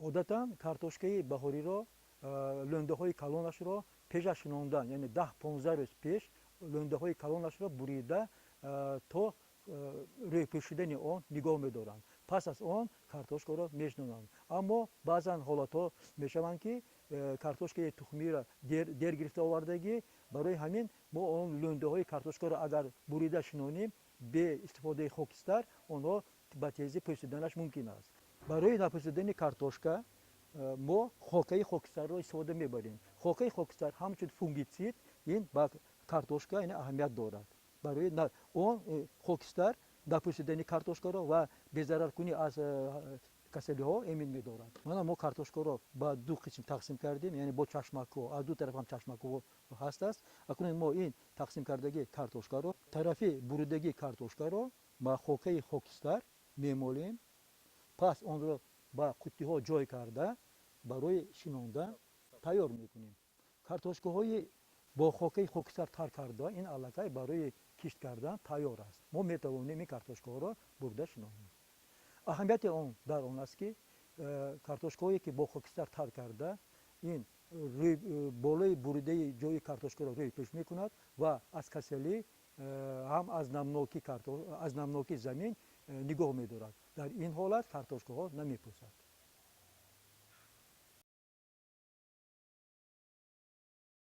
Одатан картошкаи баҳориро, лӯндаҳои калонашро пеш аз шинондан, яъне 10-15 рӯз пеш, лӯндаҳои калонашро бурида, то рӯйпӯшидани он нигоҳ медоранд. Пас аз он картошкаро мешинонанд. Аммо баъзан ҳолатҳо мешаванд, ки картошкаи тухмиро дер гирифта овардагӣ. Барои ҳамин мо он лӯндаҳои картошкаро агар бурида шинонем, бе истифодаи хокистар, онҳо ба тезӣ пӯсиданаш мумкин аст. Барои напӯсидани картошка мо хокаи хокистарро истифода мебарем. Хокаи хокистар ҳамчун фунгицид ин ба картошка аҳамият дорад. Барои он хокистар напӯсидани картошкаро ва безараркунӣ аз касалиҳо эмин медорад. Мана, мо картошкаро ба ду қисм тақсим кардем, яъне бо чашмакҳо, аз ду тараф ҳам чашмакҳо ҳастааст. Акнун мо ин тақсим кардагии картошкаро, тарафи буридагии картошкаро ба хокаи хокистар мемолем. Пас онро ба қуттиҳо ҷой карда, барои шинондан тайёр мекунем. Картошкаҳои бо хокаи хокистар тар карда, ин аллакай барои кишт кардан тайёр аст. Мо метавонем ин картошкаҳоро бурда шинонем. Аҳамияти он дар он аст, ки картошкаҳое ки бо хокистар тар карда, ин болои буридаи ҷои картошкаро рӯйпӯш мекунад ва аз касалӣ, ҳам аз намнокии замин нигоҳ медорад. Дар ин ҳолат картошкаҳо намепӯсад.